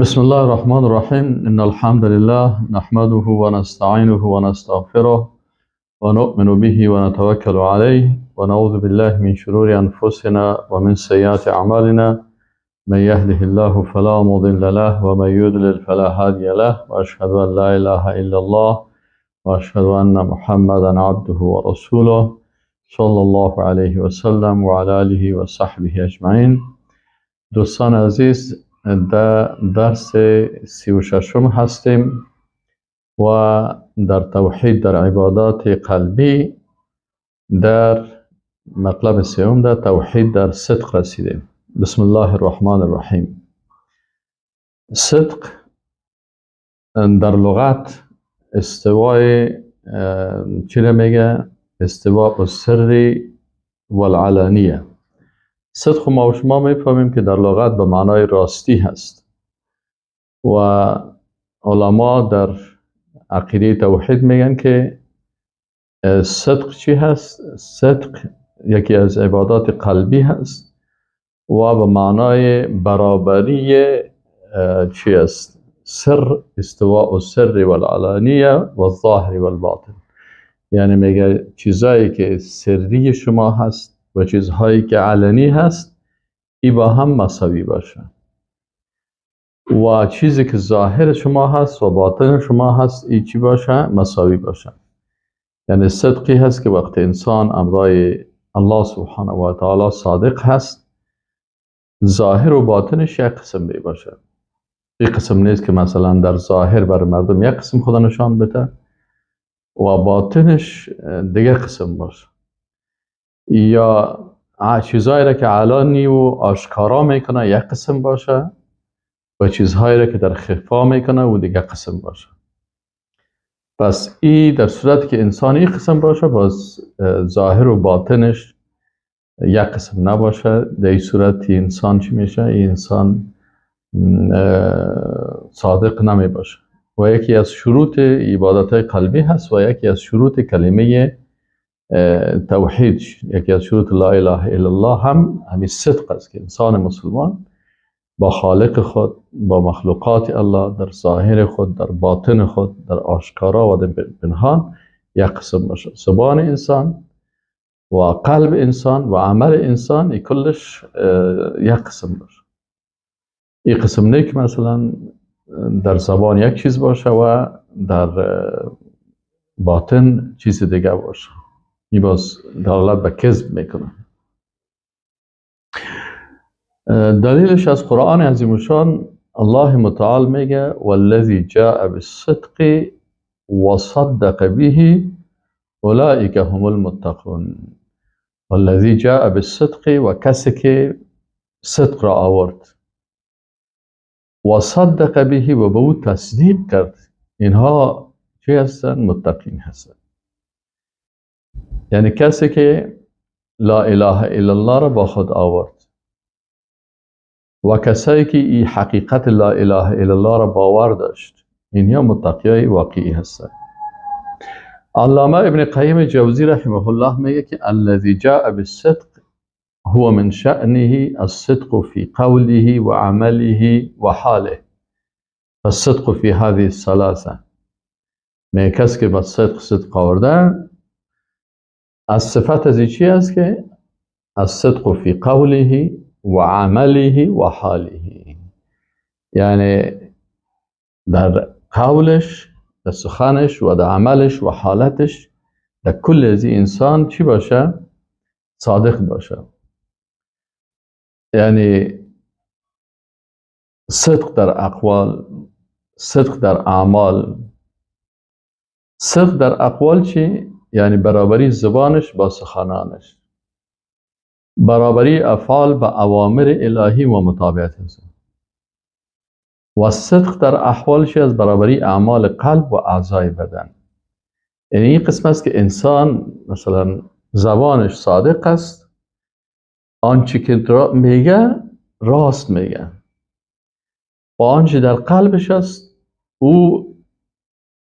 بسم الله الرحمن الرحیم. ان الحمد لله نحمده ونستعینه ونستغفره ونؤمن به ونتوکل علیه ونعوذ بالله من شرور انفسنا ومن سیئات اعمالنا. من يهده الله فلا مضل له ومن يضلل فلا هادي له، واشهد ان لا اله الا الله واشهد ان محمدا عبده ورسوله صلی الله علیه وسلم وعلى آله وصحبه اجمعین. دوستان عزیز، در درس 36 هستیم و در توحید در عبادات قلبی در مطلب سوم در توحید در صدق رسیدیم. بسم الله الرحمن الرحیم. صدق در لغت استوای چی میگه؟ استواء السر والعلانیه. صدق ما و شما میفهمیم که در لغت به معنای راستی هست و علما در عقیده توحید میگن که صدق چی هست؟ صدق یکی از عبادات قلبی هست و به معنای برابری چی است؟ سر، استواء السر والعلانیه و الظاهر والباطن. یعنی میگه چیزایی که سری شما هست و چیزهایی که علنی هست ای با هم مساوی باشه، و چیزی که ظاهر شما هست و باطن شما هست ای چی باشه؟ مساوی باشه. یعنی صدقی هست که وقتی انسان امرای الله سبحانه و تعالی صادق هست، ظاهر و باطنش یک قسم بی باشه. یک قسم نیست که مثلا در ظاهر بر مردم یک قسم خدا نشان بده و باطنش دیگه قسم باشه، یا چیزهایی را که علانی و آشکارا میکنه یک قسم باشه و چیزهایی را که در خفا میکنه و دیگه قسم باشه. پس ای در صورت که انسان یک قسم باشه، باز ظاهر و باطنش یک قسم نباشه، در این صورت انسان چی میشه؟ این انسان صادق نمی باشه. و یکی از شروط عبادت های قلبی هست و یکی از شروط کلمه توحید، یکی از شروط لا اله الا الله هم همین صدق است که انسان مسلمان با خالق خود، با مخلوقات الله، در ظاهر خود، در باطن خود، در آشکارا و در پنهان یک قسم باشه. زبان انسان و قلب انسان و عمل انسان کلش یک قسم باشه. این قسم نه که مثلا در زبان یک چیز باشه و در باطن چیز دیگه باشه. این باز دلالت به کذب میکنه. دلیلش از قرآن عظیم الشان، الله متعال میگه والذی جاء بالصدق وصدق به اولئک هم المتقون. والذی جاء بالصدق، و کسی که صدق را آورد، و صدق به، و به او تصدیق کرد، اینها چی هستن؟ متقین هستن. یعنی کسی که لا اله الا الله را با خود آورد و کسایی که این حقیقت لا اله الا الله را باور داشت، اینها متقیای واقعی هستند. علامه ابن قیم جوزی رحمه الله میگه که الذی جاء بالصدق هو من شأنه الصدق في قوله وعمله وحاله، الصدق في هذه الثلاثه. میگه کسی که با صدق صدق آورده، از صفت از چی است که الصدق فی قوله و عمله و حاله، یعنی در قولش، در سخنش و در عملش و حالتش، در کل از انسان چی باشه؟ صادق باشه. یعنی صدق در اقوال، صدق در اعمال. صدق در اقوال چی؟ یعنی برابری زبانش با سخنانش، برابری افعال با اوامر الهی و مطابقت هست. و صدق در احوالش از برابری اعمال قلب و اعضای بدن. یعنی این قسم است که انسان مثلا زبانش صادق است، آنچه که میگه راست میگه، و آنچه در قلبش است او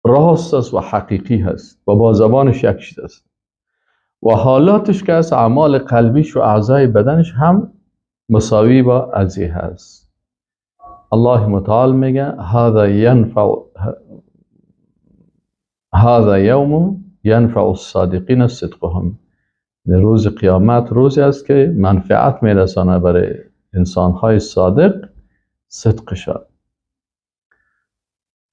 راست است و حقیقی هست و با زبانش یک چیز است، و حالاتش که از اعمال قلبیش و اعضای بدنش هم مساوی با ازی هست. الله متعال میگه هذا یوم ینفع الصادقین صدقهم. روز قیامت روزی است که منفعت میرسانه برای انسانهای صادق صدقشان.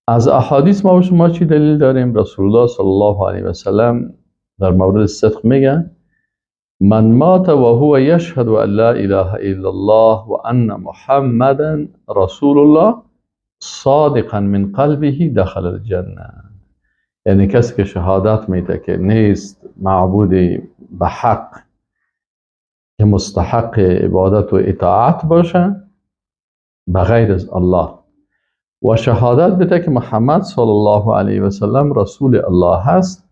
از احادیث ما و شما چی دلیل داریم؟ رسول الله صلی الله علیه و سلم در مورد صدق میگه من مات و هو یشهد ان لا اله الا الله و ان محمدا رسول الله صادقا من قلبه دخل الجنه. یعنی کسی که شهادت میده که نیست معبودی به حق که مستحق عبادت و اطاعت باشه بغیر از الله، و شهادت بده که محمد صلی الله علیه و سلم رسول الله هست،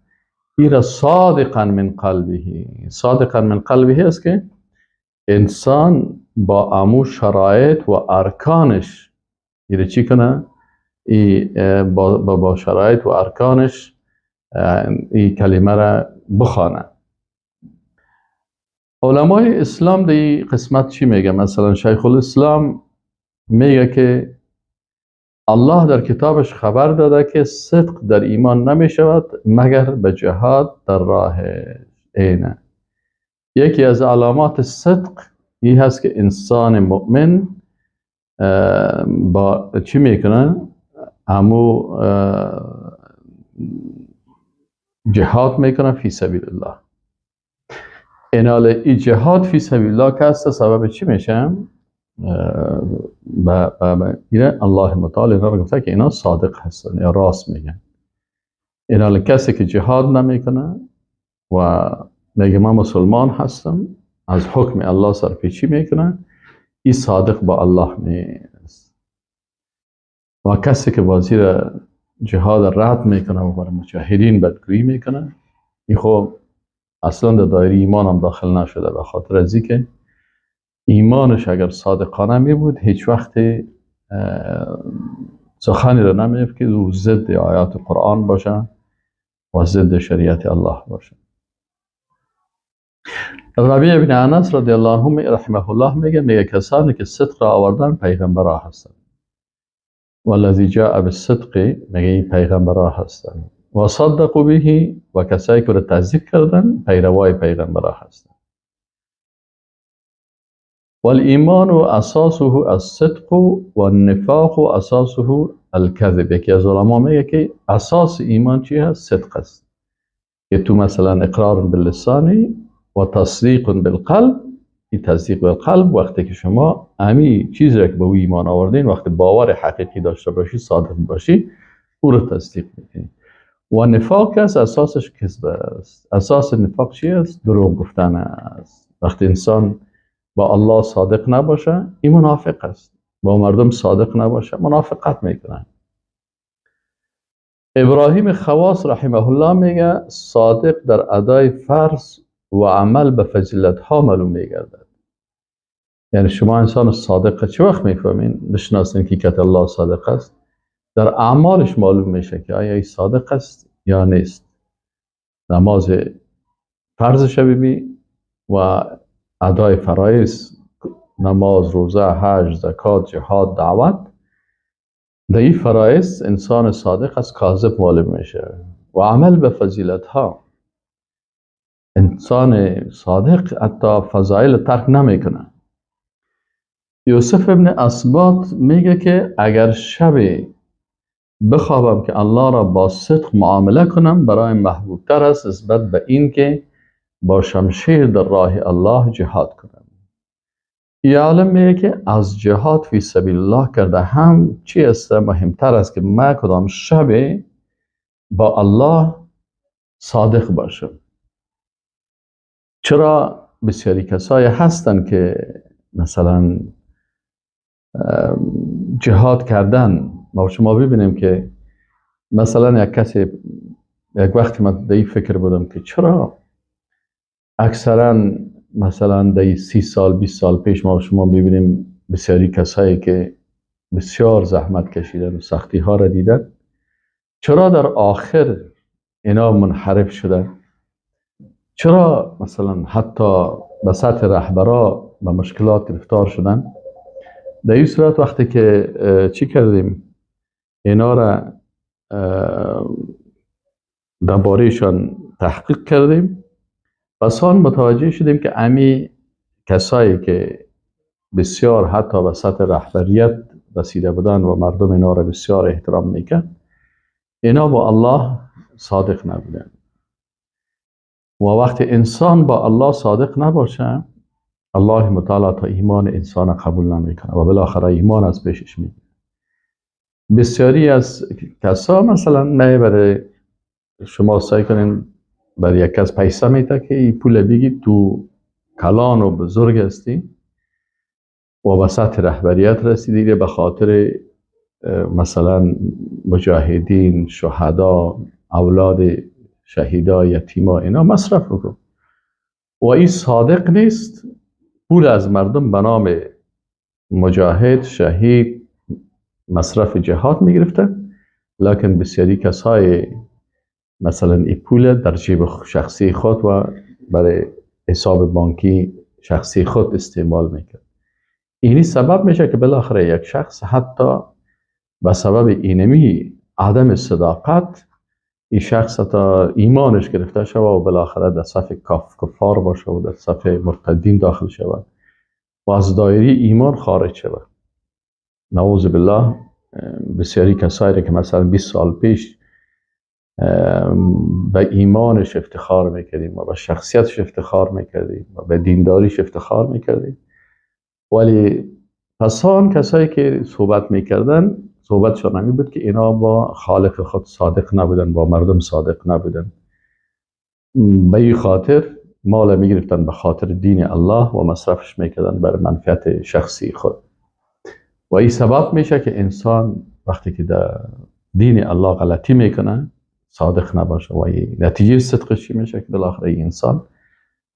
ایرا صادقا من قلبه. صادقا من قلبه است که انسان با امو شرایط و ارکانش ایرا چی کنه؟ ای با شرایط و ارکانش ای کلمه را بخوانه. علمای اسلام در این قسمت چی میگه؟ مثلا شیخ الاسلام میگه که الله در کتابش خبر داده که صدق در ایمان نمی شود مگر به جهاد در راه اینه. یکی از علامات صدق این هست که انسان مؤمن با چی میکنه؟ امو جهاد میکنه فی سبیل الله. اینال ای جهاد فی سبیل الله که هست سبب چی میشه؟ الله متعال اینا رو گفته که اینا صادق هستن یا راست میگن. اینا کسی که جهاد نمیکنه و میگه من مسلمان هستم، از حکم الله سرپیچی میکنه، این صادق با الله نیست. و کسی که بازی را جهاد رد میکنه و برای مجاهدین بدگویی میکنه، این خب اصلا در دایره ایمان هم داخل نشده، به خاطر از اینکه ایمانش اگر صادقانه می بود هیچ وقت سخنی را نمی که او ضد آیات قرآن باشه و ضد شریعت الله باشه. ربیع بن انس رضی الله عنه رحمه الله میگه کسانی که صدق را آوردن پیغمبرها هستند. والذی جاء بالصدق، میگه این پیغمبرها هستند. و صدقوا به، و کسایی که را تصدیق کردن پیروای پیغمبرها هستند. والایمان اساسه الصدق والنفاق اساسه الكذب. یکی از علما میگه که اساس ایمان چی هست؟ صدق است. که تو مثلا اقرار باللسان و تصدیق بالقلب، این تصدیق بالقلب وقتی که شما امی چیزی را که به او ایمان آوردین، وقتی باور حقیقی داشته باشی، صادق باشی، او رو تصدیق میکنی. و نفاق است اساسش کذب است. اساس نفاق چی است؟ دروغ گفتن است. وقتی انسان با الله صادق نباشه این منافق است، با مردم صادق نباشه منافقت میکنه. ابراهیم خواص رحمه الله میگه صادق در ادای فرض و عمل به فضیلت ها معلوم میگردد. یعنی شما انسان صادق چه وقت میفهمین بشناسین که کت الله صادق است؟ در اعمالش معلوم میشه که آیا این صادق است یا نیست. نماز فرض شبیبی و ادای فرایض، نماز، روزه، حج، زکات، جهاد، دعوت، در این فرایض انسان صادق از کاذب معلوم میشه. و عمل به فضیلت ها، انسان صادق حتی فضایل ترک نمیکنه. یوسف ابن اسباط میگه که اگر شب بخوابم که الله را با صدق معامله کنم برای محبوب تر است نسبت به این که با شمشیر در راه الله جهاد کنم. این عالم میگه که از جهاد فی سبیل الله کرده هم چی است مهمتر است که من کدام شب با الله صادق باشم. چرا بسیاری کسایی هستن که مثلا جهاد کردن، ما شما ببینیم که مثلا یک کسی، یک وقتی من در این فکر بودم که چرا اکثرا مثلا در 30 سال 20 سال پیش ما شما ببینیم بسیاری کسایی که بسیار زحمت کشیدن و سختی ها را دیدن، چرا در آخر اینا منحرف شدن؟ چرا مثلا حتی به سطح رهبرا به مشکلات گرفتار شدن؟ در این صورت وقتی که چی کردیم، اینا را دربارهشان تحقیق کردیم، پس آن متوجه شدیم که امی کسایی که بسیار حتی به سطح رهبریت رسیده بودن و مردم اینا را بسیار احترام میکرد، اینا با الله صادق نبودن. و وقتی انسان با الله صادق نباشه، الله متعال تا ایمان انسان قبول نمیکنه و بالاخره ایمان از پیشش میگیره. بسیاری از کسا مثلا نه برای شما سعی کنین برای یک کس پیسه میده که این پول بگی تو کلان و بزرگ هستی و به سطح رهبریت رسیدی، به خاطر مثلا مجاهدین، شهدا، اولاد شهیدا، یتیما، اینا مصرف بکن. و این صادق نیست، پول از مردم به نام مجاهد، شهید، مصرف جهاد میگرفته، لکن بسیاری کسای مثلا این پول در جیب شخصی خود و برای حساب بانکی شخصی خود استعمال میکرد. اینی سبب میشه که بالاخره یک شخص حتی به سبب اینمی عدم صداقت، این شخص حتی ایمانش گرفته شود و بالاخره در صف کفار باشه و در صف مرتدین داخل شود و از دایره ایمان خارج شود. نعوذ بالله. بسیاری کسایی که مثلا 20 سال پیش به ایمانش افتخار میکردیم و به شخصیتش افتخار میکردیم و به دینداریش افتخار میکردیم، ولی پس آن کسایی که صحبت میکردن صحبتشان همی بود که اینا با خالق خود صادق نبودن، با مردم صادق نبودن. به این خاطر مال میگرفتن به خاطر دین الله و مصرفش میکردن بر منفعت شخصی خود. و این سبب میشه که انسان وقتی که در دین الله غلطی میکنه صادق نباشه و نتیجه صدقش میشه که بالاخره انسان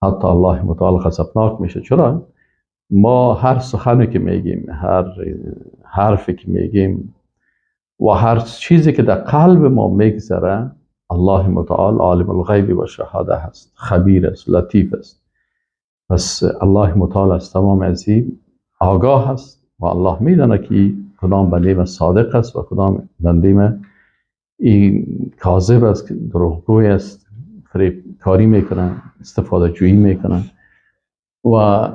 حتی الله متعال غضبناک میشه. چرا؟ ما هر سخنی که میگیم، هر حرفی که میگیم و هر چیزی که در قلب ما میگذره، الله متعال عالم الغیب و شهاده هست، خبیر است، لطیف است. پس الله متعال از تمام ازی آگاه است و الله میدانه که کدام بنده صادق است و کدام بنده این کاذب است، دروغگوی است، فریب کاری میکنه، استفاده جویی میکنه و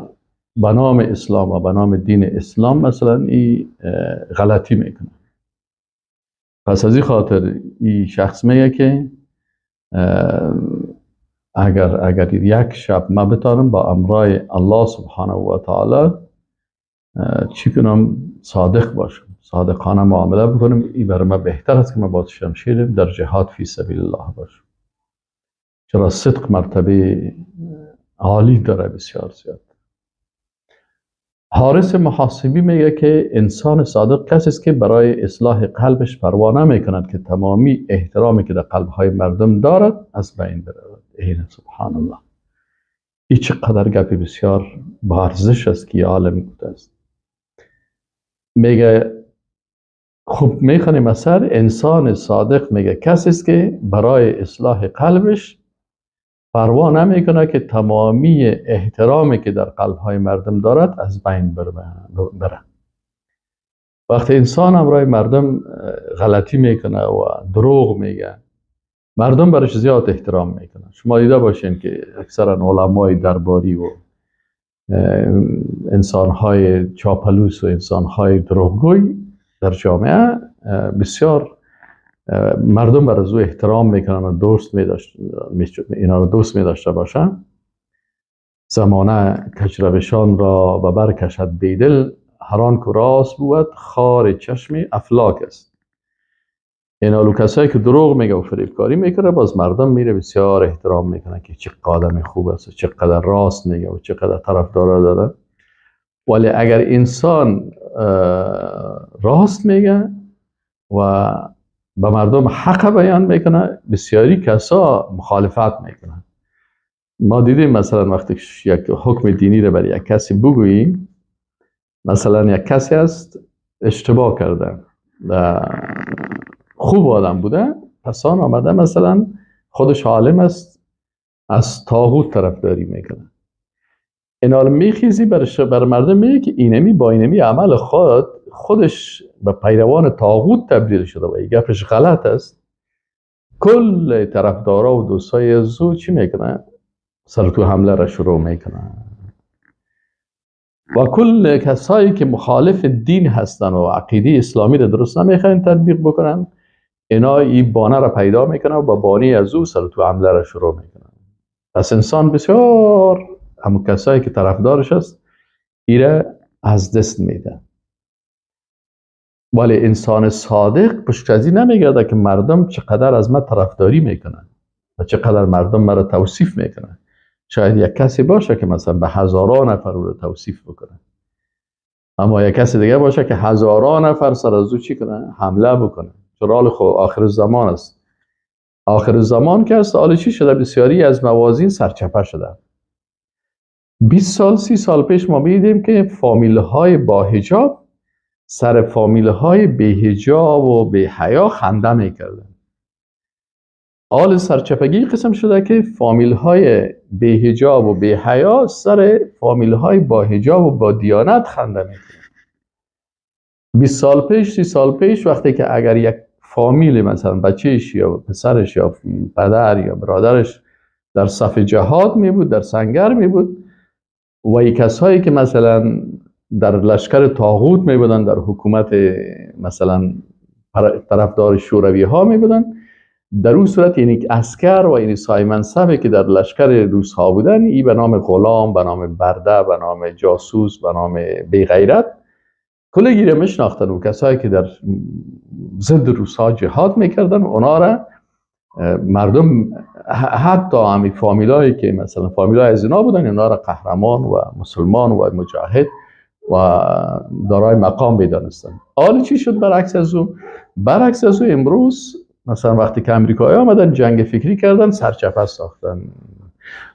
به نام اسلام و به نام دین اسلام مثلا این غلطی میکنه. پس از این خاطر این شخص میگه که اگر یک شب ما بتانم با امرای الله سبحانه و تعالی چی کنم، صادق باشم، صادقانه معامله بکنم، این برای من بهتر است که من با شمشیر در جهاد فی سبیل الله باشم. چرا صدق مرتبه عالی داره، بسیار زیاد. حارث محاسبی میگه که انسان صادق کسی است که برای اصلاح قلبش پروا نمیکند که تمامی احترامی که در قلبهای مردم دارد از بین برود. این سبحان الله، این چقدر گپی بسیار با ارزش است که عالم گفته است. میگه خوب میخوانیم اثر انسان صادق میگه کسی است که برای اصلاح قلبش پروا نمیکنه که تمامی احترامی که در قلبهای مردم دارد از بین بره. وقتی انسان همراه مردم غلطی میکنه و دروغ میگه، مردم برش زیاد احترام میکنه. شما دیده باشین که اکثرا علمای درباری و انسانهای چاپلوس و انسانهای دروغگوی در جامعه بسیار مردم بر از او احترام میکنن و دوست میداشت، اینا رو دوست میداشته باشن. زمانه کجروشان را به بر کشد بیدل، هر آن که راست بود خار چشم افلاک است. اینا لو کسایی که دروغ میگه و فریبکاری میکنه، باز مردم میره بسیار احترام میکنن که چه آدم خوب است و چقدر راست میگه و چقدر طرفدارا داره. ولی اگر انسان راست میگه و به مردم حق بیان میکنه، بسیاری کسا مخالفت میکنن. ما دیدیم مثلا وقتی یک حکم دینی رو برای یک کسی بگوییم، مثلا یک کسی است اشتباه کرده، خوب آدم بوده، پس آن آمده مثلا خودش عالم است، از طاغوت طرفداری میکنه. اینا رو میخیزی بر مردم میگه که اینمی با اینمی عمل خودش به پیروان طاغوت تبدیل شده و این گپش غلط است. کل طرفدارا و دوستای از او چی میکنه؟ سر تو حمله را شروع میکنه و کل کسایی که مخالف دین هستن و عقیده اسلامی را درست نمیخواین تطبیق بکنن، اینا این بانه را پیدا میکنن و با بانه از او سر تو حمله را شروع میکنن. پس انسان بسیار همون کسایی که طرفدارش است ایره از دست میده. ولی انسان صادق پشت از این نمیگرده که مردم چقدر از من طرفداری میکنن و چقدر مردم مرا توصیف میکنن. شاید یک کسی باشه که مثلا به هزاران نفر او رو توصیف بکنه، اما یک کسی دیگه باشه که هزاران نفر سر از او چی کنه؟ حمله بکنه. چون حال خب آخر زمان است. آخر زمان که است، حال چی شده؟ بسیاری از موازین سرچپه شده. 20 سال 30 سال پیش ما می‌دیدیم که فامیل های با حجاب سر فامیل های بی حجاب و بی حیا خنده میکردن. حال سرچپگی قسم شده که فامیل های بی حجاب و بی حیا سر فامیل های با حجاب و با دیانت خنده میکردن. 20 سال پیش 30 سال پیش وقتی که اگر یک فامیل مثلا بچهش یا پسرش یا پدر یا برادرش در صف جهاد می بود، در سنگر می بود، و ای کسایی که مثلا در لشکر طاغوت می بودن، در حکومت مثلا طرفدار شوروی ها می بودن، در اون صورت یعنی عسکر و یعنی صاحب منصبی که در لشکر روس ها بودن، ای به نام غلام، به نام برده، به نام جاسوس، به نام بی غیرت کلگی را میشناختن و کسایی که در ضد روس ها جهاد میکردن اونا را مردم، حتی همی فامیلایی که مثلا فامیلای از اینا بودن، اونا را قهرمان و مسلمان و مجاهد و دارای مقام میدانستن. حالا چی شد برعکس از او؟ برعکس از او امروز مثلا وقتی که امریکایی آمدن جنگ فکری کردن، سرچپه ساختن.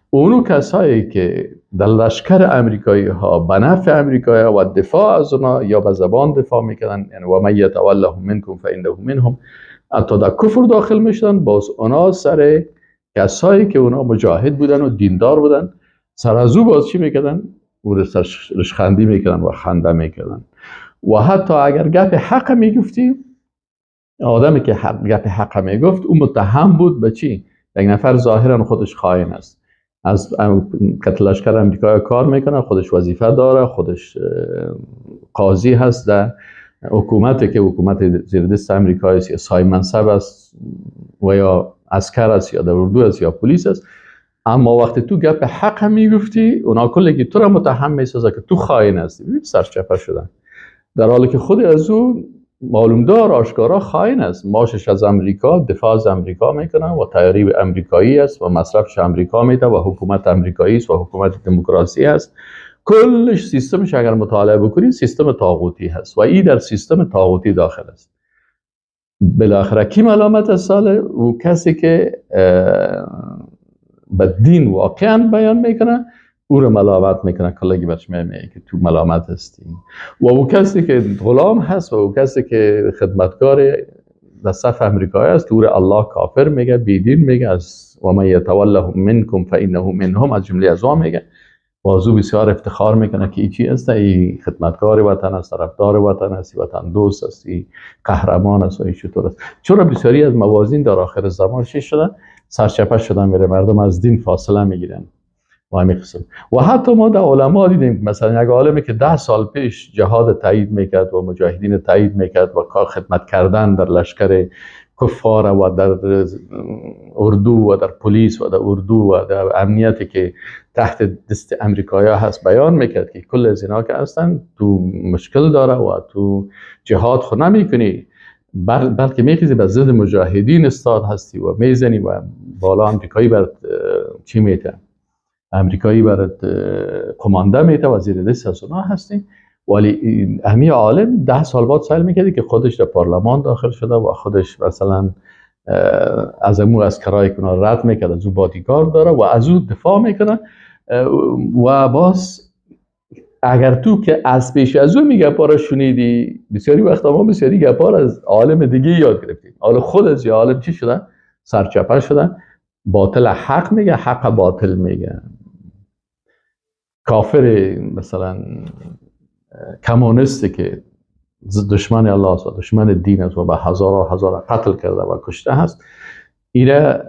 اونو کسایی که در لشکر امریکایی ها به نفع امریکایی ها و دفاع از اونا یا به زبان دفاع میکردن، یعنی و من یتولهم منکم فانه منهم، حتی در کفر داخل میشدن، باز اونا سر کسایی که اونا مجاهد بودن و دیندار بودن، سر از او باز چی میکردن؟ او رشخندی میکردن و خنده میکردن. و حتی اگر گپ حق میگفتی، آدمی که گپ حق میگفت او متهم بود به چی؟ یک نفر ظاهرا خودش خائن است، از لشکر امریکا کار میکنه، خودش وظیفه داره، خودش قاضی هست در حکومت که حکومت زیر دست امریکا است، یا صاحب منصب است و یا عسکر است یا در اردو است یا پلیس است. اما وقتی تو گپ حق هم میگفتی، اونا کلی تو را متهم میسازه که تو خائن هستی. ببین سرچپه شدن، در حالی که خود از او معلوم دار آشکارا خائن است، ماشش از امریکا، دفاع از امریکا میکنه و تیاری امریکایی است و مصرفش امریکا میده و حکومت امریکایی است و حکومت دموکراسی است. کلش سیستمش اگر مطالعه بکنید سیستم طاغوتی هست و این در سیستم طاغوتی داخل است. بالاخره کی ملامت است؟ او کسی که به دین واقعا بیان میکنه او رو ملامت میکنه، کلگی برش میگه که تو ملامت هستی. و او کسی که غلام هست و او کسی که خدمتکار در صف امریکایی است، او رو الله کافر میگه، بیدین میگه، از و من یتولهم منکم فانه منهم، از جمله از او میگه. بازو بسیار افتخار میکنه که ای چی است؟ ای خدمتکار وطن است، طرفدار وطن است، وطن دوست است، ای قهرمان است و ای چطور است. چرا بسیاری از موازین در آخر زمان چی شدن؟ سرچپه شدن، میره مردم از دین فاصله میگیرن و همین قسم. و حتی ما در علما دیدیم، مثلا یک عالمی که 10 سال پیش جهاد تایید میکرد و مجاهدین تایید میکرد و کار خدمت کردن در لشکر کفار و در اردو و در پلیس و در اردو و در امنیتی که تحت دست امریکایی هست بیان میکرد که کل از اینا که هستن تو مشکل داره و تو جهاد خود نمیکنی، بلکه میخیزی به ضد مجاهدین استاد هستی و میزنی و بالا امریکایی برات چی میته، امریکایی برات قمانده میته و زیر دست از اونا هستی. ولی همی عالم 10 سال بعد سعی میکردی که خودش در پارلمان داخل شده و خودش مثلا از امو از کرای که رد میکرد، از او بادیگارد داره و از او دفاع میکنه. و باز اگر تو که از پیش از او میگه را شنیدی، بسیاری وقتا ما بسیاری گپا را از عالم دیگه یاد گرفتیم. حالا خود از عالم چی شدن؟ سرچپه شدن، باطل حق میگه، حق باطل میگه. کافر مثلا کمونیستی که دشمن الله است و دشمن دین است و به هزارها هزار قتل کرده و کشته هست، ایره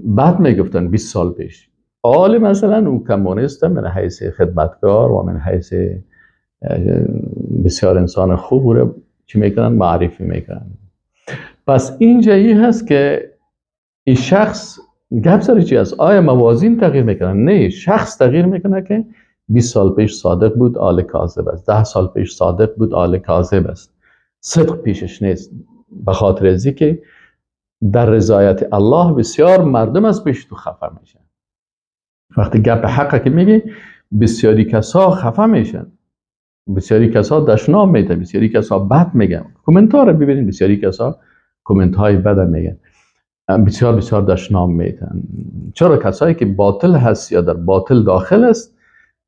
بعد میگفتن 20 سال پیش. آل مثلا او کمونیست من حیث خدمتکار و من حیث بسیار انسان خوب رو چی میکنن؟ معرفی میکنن. پس اینجا ای هست که این شخص گپ سر چی است؟ آیا موازین تغییر میکنن؟ نه، شخص تغییر میکنه که 20 سال پیش صادق بود آل کاذب است، 10 سال پیش صادق بود آل کاذب است. صدق پیشش نیست، به خاطر ازی که در رضایت الله بسیار مردم از پیش تو خفه میشن. وقتی گپ حق که میگی بسیاری کسا خفه میشن، بسیاری کسا دشنام میده، بسیاری کسا بد میگن. کامنت ها رو ببینید، بسیاری کسا کامنت های بد میگن، بسیار بسیار دشنام میدن. چرا؟ کسایی که باطل هست یا در باطل داخل است،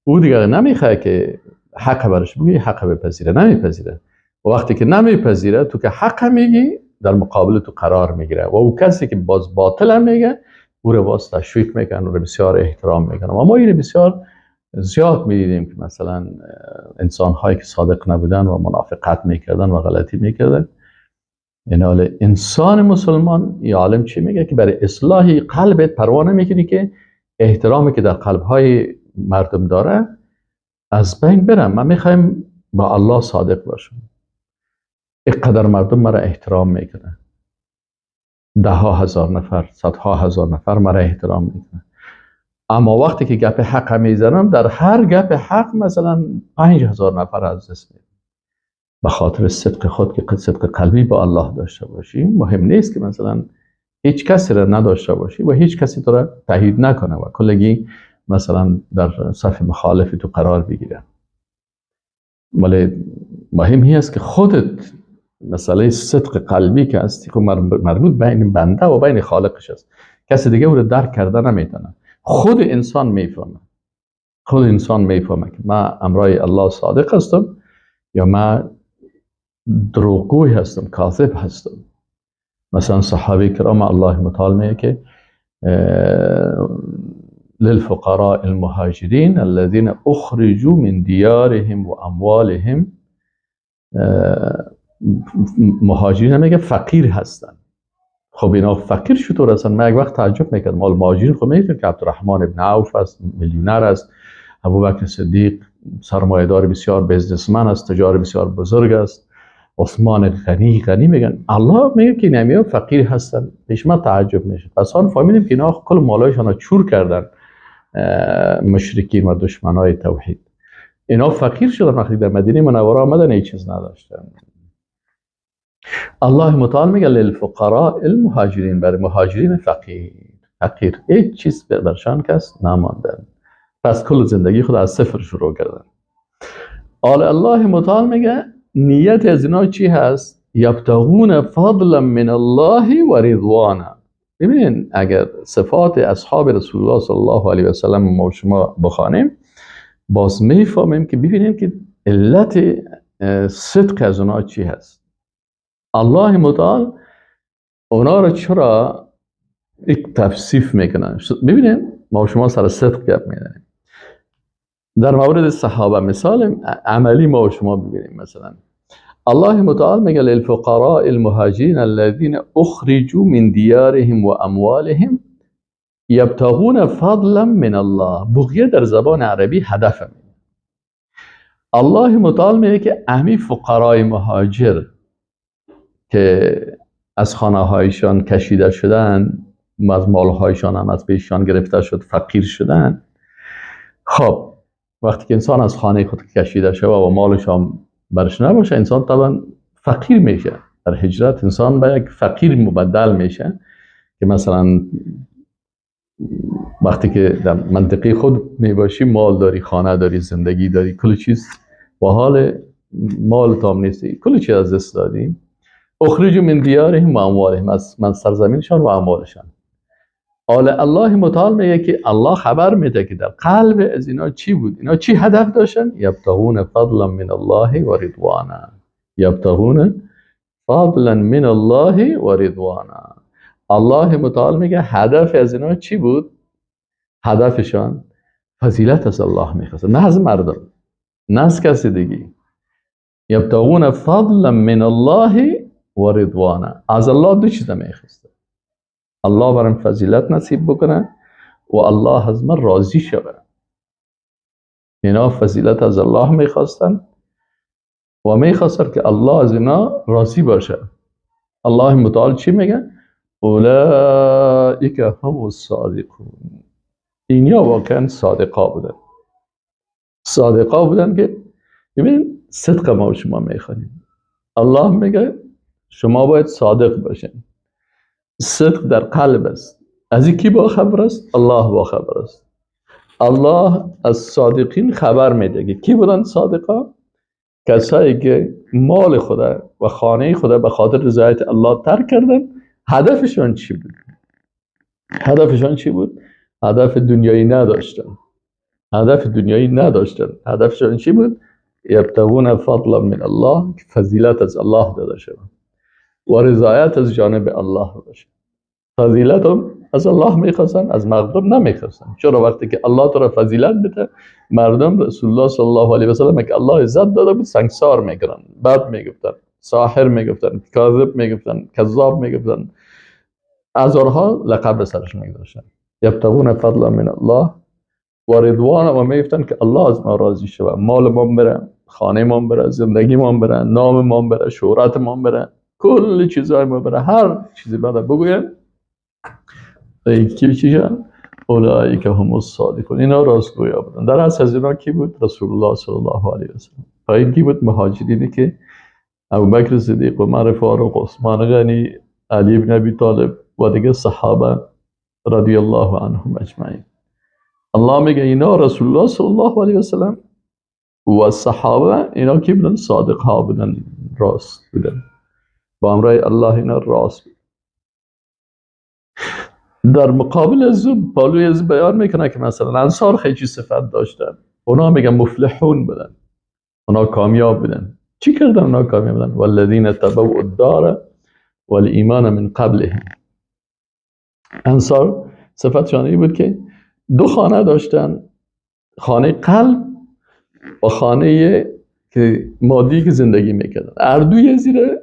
او دیگه نمیخواد که حق برش بگی، حق بپذیره، نمیپذیره. و وقتی که نمیپذیره، تو که حق میگی در مقابل تو قرار میگیره و او کسی که باز باطل هم میگه او رو باز تشویق میکنن، او رو بسیار احترام میکنن. و ما اینو بسیار زیاد میدیدیم که مثلا انسان هایی که صادق نبودن و منافقت میکردن و غلطی میکردن. این حال انسان مسلمان یا عالم چی میگه؟ که برای اصلاح قلبت پروا نمیکنی که احترامی که در قلب های مردم داره از بین برم. من میخوایم با الله صادق باشم. اینقدر مردم مرا احترام میکنن، ده ها هزار نفر، صدها هزار نفر مرا احترام میکنن، اما وقتی که گپ حق میزنم در هر گپ حق مثلا 5000 نفر از دست میدم. به خاطر صدق خود که صدق قلبی با الله داشته باشیم، مهم نیست که مثلا هیچ کسی را نداشته باشی و هیچ کسی تو را تایید نکنه و کلگی مثلا در صف مخالف تو قرار بگیره. ولی مهم هی است که خودت مسئله صدق قلبی که هستی خب مربوط بین بنده و بین خالقش است، کسی دیگه او رو درک کرده نمیتونه. خود انسان میفهمه، خود انسان میفهمه که من امرای الله صادق هستم یا من دروغگوی هستم، کاذب هستم. مثلا صحابه کرام الله متعال میگه که للفقراء المهاجرین الذين اخرجوا من دیارهم و اموالهم. مهاجرین هم میگه فقیر هستن. خب اینا فقیر چطور هستن؟ من یک وقت تعجب میکردم. مال مهاجرین خب میگه که عبدالرحمن ابن عوف است، میلیونر است، ابوبکر صدیق سرمایه‌دار بسیار businessman است، تجار بسیار بزرگ است، عثمان غنی غنی میگن. الله میگه که اینا فقیر هستن. پیش من تعجب میشه. پس آن فهمیدیم که اینا کل مالایشان را چور کردن مشرکین و دشمنای توحید. اینا فقیر شدن وقتی در مدینه منوره آمدن، هیچ چیز نداشتن. الله متعال میگه للفقراء المهاجرین، برای مهاجرین فقیر، فقیر هیچ چیز برشان کس نماندن. پس کل زندگی خود از صفر شروع کردن. آل الله متعال میگه نیت از اینا چی هست؟ یبتغون فضلا من الله و رضوانا. ببینین اگر صفات اصحاب رسول الله صلی الله علیه و سلم ما شما بخوانیم، باز میفهمیم که ببینیم که علت صدق از اونا چی هست. الله متعال اونا رو چرا یک تفسیف میکنن؟ ببینین ما شما سر صدق گپ میزنیم. در مورد صحابه مثال عملی ما و شما ببینیم. مثلا الله متعال میگه للفقراء المهاجرین الذين اخرجوا من دیارهم و اموالهم یبتغون فضلا من الله. بغیه در زبان عربی هدف میگه. الله متعال میگه که امی فقرای مهاجر که از خانه هایشان کشیده شدن، از مالهایشان هم از پیششان گرفته شد، فقیر شدن. خب وقتی که انسان از خانه خود کشیده شود و مالش هم برش نباشه، انسان طبعا فقیر میشه. در هجرت انسان به یک فقیر مبدل میشه که مثلا وقتی که در منطقه خود میباشی، مال داری، خانه داری، زندگی داری، کل چیز و حال مال تام نیستی، کل چیز از دست دادیم. اخرجوا من دیارهم و اموالهم، از من سرزمینشان و اموالشان. آل الله متعال میگه که الله خبر میده که در قلب از اینا چی بود، اینا چی هدف داشتن؟ یبتغون فضلا من الله و رضوانا. یبتغون فضلا من الله و رضوانا. الله متعال میگه هدف از اینا چی بود؟ هدفشان فضیلت از الله میخواستن، نه از مردم، نه از کسی دیگه. یبتغون فضلا من الله و رضوانه. از الله دو چیز میخواستن: الله برام فضیلت نصیب بکنه و الله از من راضی شود. اینا فضیلت از الله میخواستن و میخواستن که الله از اینا راضی باشه. الله متعال چی میگه؟ اولئک هم الصادقون. اینا واقعا صادقا بودن. صادقا بودن که ببین صدق ما و شما میخوانیم. الله میگه شما باید صادق باشین. صدق در قلب است. از این کی با خبر است؟ الله با خبر است. الله از صادقین خبر میده که کی بودن صادقا؟ کسایی که مال خدا و خانه خدا به خاطر رضایت الله ترک کردن. هدفشان چی بود؟ هدفشان چی بود؟ هدف دنیایی نداشتن. هدف دنیایی نداشتن. هدفشان چی بود؟ یبتغون فضلا من الله، فضیلت از الله داده شود و رضایت از جانب الله باشه. فضیلت هم از الله میخواستن، از مردم نمیخواستن. چرا؟ وقتی که الله تو را فضیلت بده، مردم رسول الله صلی الله علیه و سلم که الله عزت داده بود سنگسار میکردن، بد میگفتن، ساحر میگفتن، کاذب میگفتن، کذاب میگفتن، هزارها لقب سرش میگذاشتن. یبتغون فضلا من الله و رضوان، و میگفتن که الله از ما راضی شود، مال ما بره، خانه ما بره، زندگی ما بره، نام ما بره، شهرت ما بره، کل چیزای ما بره، هر چیزی بعد بگویم. کی چیزن؟ اولئک هم الصادقون. اینا راستگویا بودن. در اصل از اینا کی بود؟ رسول الله صلی الله علیه و سلم. این کی بود؟ مهاجرینی که ابوبکر صدیق، عمر فاروق، عثمان غنی، علی بن ابی طالب و دیگه صحابه رضی الله عنهم اجمعین. الله میگه اینا رسول الله صلی الله علیه و سلم و صحابه، اینا کی بودن؟ صادق ها بودن، راست بودن با امرای الله، اینا راست بودن. در مقابل از او پالوی از بیان میکنه که مثلا انصار خیلی صفت داشتن، اونا میگن مفلحون بودن، اونا کامیاب بودن. چی کردن اونا کامیاب بودن؟ والذین تبوؤوا الدار والایمان من قبلهم. انصار صفتشان این بود که دو خانه داشتن، خانه قلب و خانه که مادی که زندگی میکردن. هر دوی زیر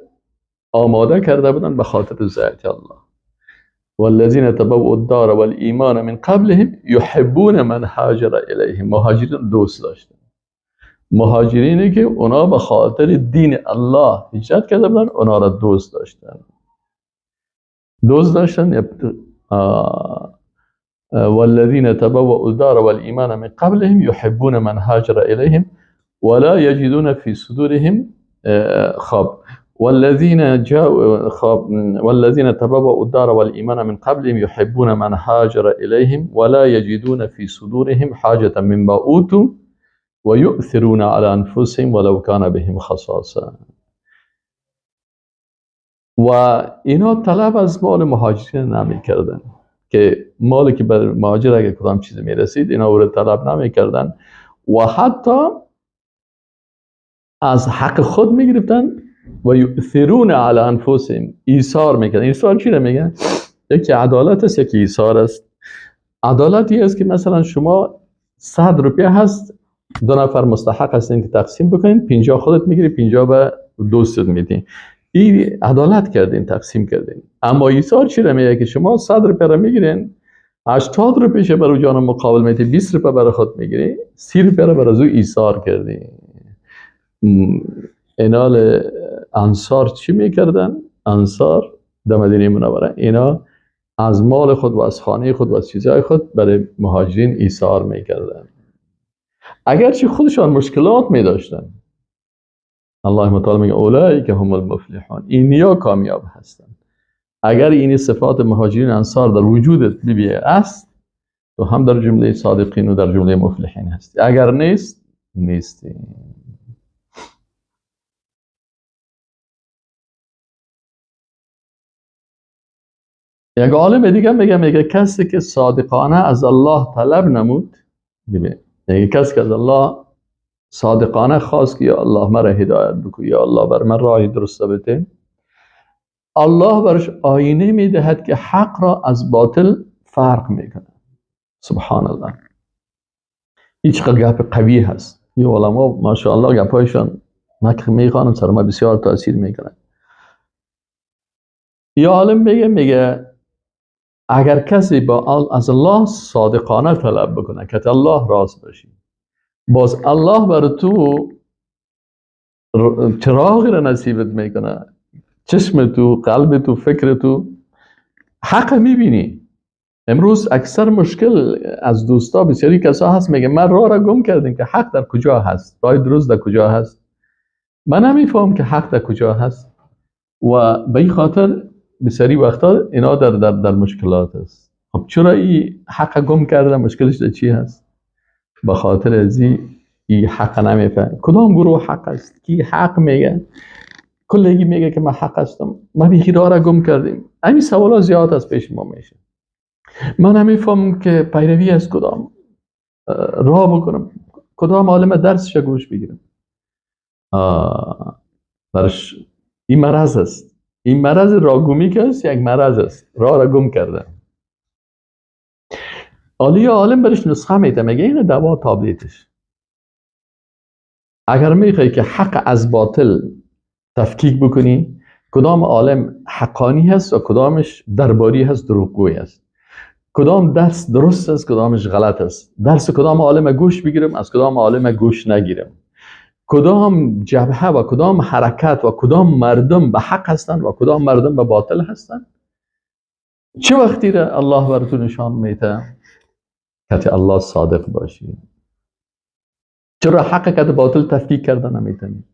آماده کرده بودن به خاطر رضایت الله. والذین تبوؤوا الدار والایمان من قبلهم یحبون من هاجر الیهم. مهاجرین دوست داشتن، مهاجرینی که اونا به خاطر دین الله هجرت کرده بودن، اونا را دوست داشتن، دوست داشتن. والذین تبوؤوا الدار والایمان من قبلهم یحبون من هاجر الیهم ولا یجدون فی صدورهم خب والذین جاءوا خب والذین تبوؤوا الدار والایمان من قبلهم یحبون من هاجر الیهم ولا یجدون فی صدورهم حاجة مما اوتوا ویؤثرون علی انفسهم ولو کان بهم خصاصة. و اینا طلب از مال مهاجرین نمی کردن که مالی که بر مهاجر اگه کدام چیزی می رسید اینا او را طلب نمی کردن و حتی از حق خود می گرفتن و یؤثرون علی انفسهم، ایثار میکردن. ایثار چی رو میگن؟ یکی عدالت است، یکی ایثار است. عدالتی است که مثلا شما 100 روپیه هست، دو نفر مستحق هستین که تقسیم بکنین، 50 خودت میگیری، 50 به دوستت میدین. این عدالت کردین، تقسیم کردین. اما ایثار چی رو میگه؟ که شما 100 روپیه رو میگیرین، 80 روپیه برای جان مقابل میدی، 20 روپیه برای خود میگیری، 30 روپیه رو برای او ایثار کردین. اینال انصار چی میکردن؟ انصار در مدینه منوره اینا از مال خود و از خانه خود و از چیزهای خود برای مهاجرین ایثار میکردن، اگرچه خودشان مشکلات میداشتن. الله متعال میگه اولئک هم المفلحون، اینیا کامیاب هستن. اگر این صفات مهاجرین انصار در وجودت ببیه است، تو هم در جمله صادقین و در جمله مفلحین هستی، اگر نیست نیستی. یک عالم دیگه میگه کسی که صادقانه از الله طلب نمود، میگه کسی که از الله صادقانه خواست که یا الله مرا هدایت بکن، یا الله بر من راه درست بده، الله برش آینه میدهد که حق را از باطل فرق میکنه. سبحان الله. این چقدر گپ قوی هست. این علما ماشاءالله گپایشان من که میخوانم سر ما بسیار تاثیر میکنه. یا عالم میگه اگر کسی با از الله صادقانه طلب بکنه که الله راست باشی، باز الله بر تو چراغی را نصیبت میکنه، چشم تو، قلب تو، فکر تو حق میبینی. امروز اکثر مشکل از دوستا بسیاری کسا هست میگه من راه را گم کردیم که حق در کجا هست، راه درست در کجا هست، من نمیفهم که حق در کجا هست و به این خاطر بسیاری وقتا اینا در در در مشکلات است. خب چرا این حق گم کرده؟ مشکلش در چی هست؟ به خاطر از این حق نمیفهم. کدام گروه حق است؟ کی حق میگه؟ کلگی میگه که من حق هستم، ما بیخی راه را گم کردیم. همین سوالا زیاد از پیش ما میشه. من نمیفهم که پیروی از کدام راه بکنم، کدام عالم درسش گوش بگیرم. برش این مرض است، این مرض راگومی که است یک مرض است، راه را گم کرده. عالی عالم برش نسخه میده، میگه این دوا تابلیتش. اگر میخوای که حق از باطل تفکیک بکنی، کدام عالم حقانی هست و کدامش درباری هست، دروغگوی است، کدام درس درست است، کدامش غلط است، درس کدام عالم گوش بگیرم، از کدام عالم گوش نگیرم، کدام جبهه و کدام حرکت و کدام مردم به حق هستند و کدام مردم به باطل هستند. چه وقتی را الله براتون نشان میده؟ که الله صادق باشی. چرا حق که باطل تفکیک کرده نمیتونی؟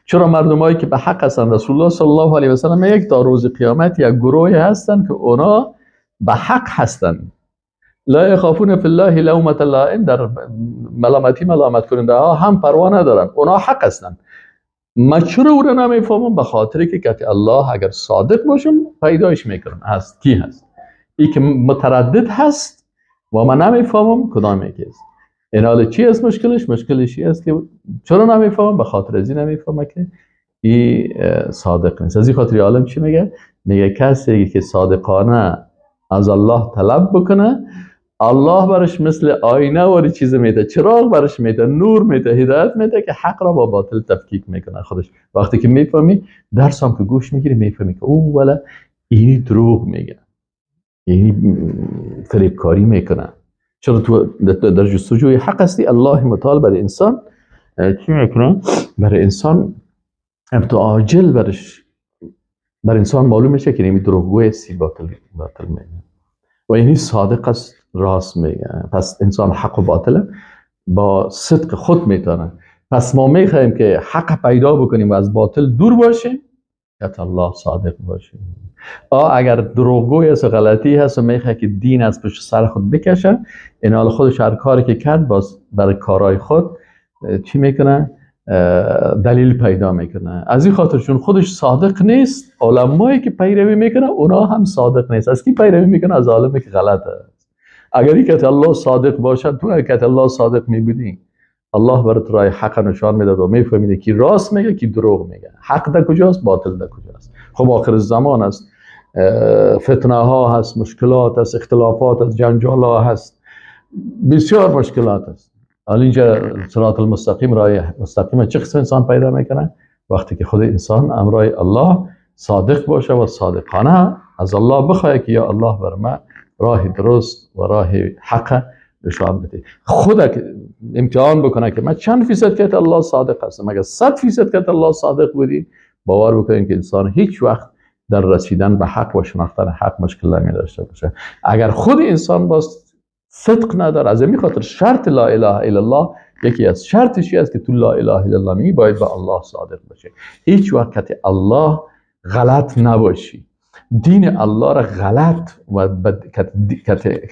چرا مردمایی که به حق هستند، رسول الله صلی الله علیه و سلم یک تا روز قیامت یک گروهی هستند که اونا به حق هستند، لا یخافون فی الله لومة لائم، در ملامتی ملامت کننده ها هم پروا ندارن، اونا حق هستند. ما چرا او را نمیفهمم؟ به خاطر که الله اگر صادق باشم پیدایش میکنم هست کی هست. ای که متردد هست و من نمیفهمم کدام یکی است. این حال چی است مشکلش؟ مشکلش این است که چرا نمیفهمم؟ به خاطر از این نمیفهمم که ای صادق نیست. از این خاطر عالم چی میگه؟ میگه کسی که صادقانه از الله طلب بکنه، الله برش مثل آینه واری چیز میده، چراغ برش میده، نور میده، هدایت میده که حق را با باطل تفکیک میکنه خودش. وقتی که میفهمی، درس هم که گوش میگیری میفهمی که او ولا اینی دروغ میگه، اینی فریبکاری میکنه. چرا تو در جستجوی حق هستی؟ الله متعال برای انسان چی میکنه؟ برای انسان عاجل برش بر انسان معلوم میشه که اینی دروغگوی است، باطل میگه و اینی صادق است، راست میگه. پس انسان حق و باطل با صدق خود میتونه. پس ما میخوایم که حق پیدا بکنیم و از باطل دور باشیم، که الله صادق باشیم. اگر دروغگوی است و غلطی هست و میخواد که دین از پشت سر خود بکشه، این حال خودش هر کاری که کرد باز برای کارهای خود چی میکنه؟ دلیل پیدا میکنه. از این خاطر چون خودش صادق نیست، علمایی که پیروی میکنه اونا هم صادق نیست. از کی پیروی میکنه؟ از عالمی که غلط است. اگر این که الله صادق باشد، تو اگر که الله صادق میبودی، الله برات راه حق نشان میداد و میفهمیده کی راست میگه کی دروغ میگه، حق در کجاست، باطل در کجاست. خب آخر زمان است، فتنه ها هست، مشکلات هست، اختلافات هست، جنجال ها هست، بسیار مشکلات هست. حالا اینجا صراط المستقیم، راه مستقیم چه قسم انسان پیدا میکنه؟ وقتی که خود انسان امرای الله صادق باشه و صادقانه از الله بخواد که یا الله بر من راه درست و راه حق نشان بده. خود امتحان بکنه که من چند فیصد که الله صادق هستم. اگر 100% که الله صادق بودی، باور بکنید که انسان هیچ وقت در رسیدن به حق و شناختن حق مشکل نمی داشته باشه. اگر خود انسان باز صدق نداره، از این خاطر شرط لا اله الا الله، یکی از شرطش است که تو لا اله الا الله میگی باید به الله صادق باشی. هیچ وقت که الله غلط نباشی، دین الله را غلط و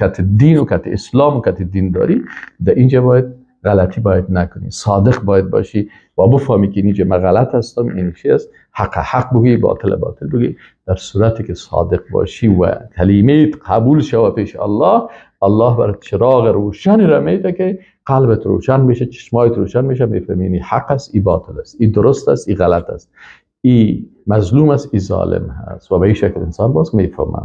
کت دین و کت اسلام و کت دینداری در اینجا باید غلطی باید نکنی، صادق باید باشی و بفهمی که اینجا من غلط هستم، این چی است، حق حق بگی، باطل باطل بگی. در صورتی که صادق باشی و کلمه قبول شوه پیش الله، الله برات چراغ روشنی را میده که قلبت روشن میشه، چشمایت روشن میشه، میفهمی این حق است، این باطل است، این درست است، این غلط است، این مظلوم است، این ظالم هست و به این شکل انسان باز میفهمه.